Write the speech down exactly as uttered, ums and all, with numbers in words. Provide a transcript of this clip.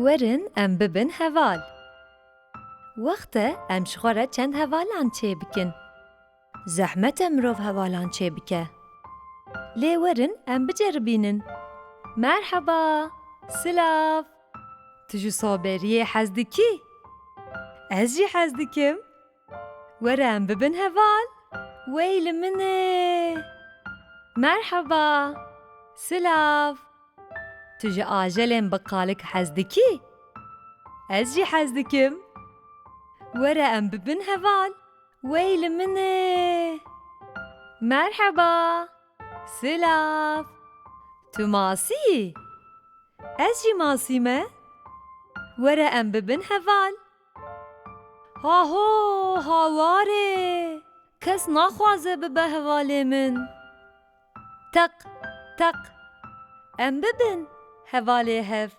Werin em bibin heval. Wext e em ji xwe re çend hevalan çêbikin. Zehmet e mirov hevalan çêbike. Lê werin em biceribînin. Merheba, silav. Tu ji soberiyê hez dikî? Ez jî hez dikim. Were em bibin heval. Wey li min e. Merheba, silav. Tu ji ajelên bi qalik hez dikî? Ez jî hez dikim. Were em bibin heval. Wey li min e. Merheba. Silav. Tu masî yî? Ez jî masî me. Were em bibin heval. Haho, hawarê. Kes naxwaze bibe hevalê min. Teq, teq. Em bibin hevalê hev.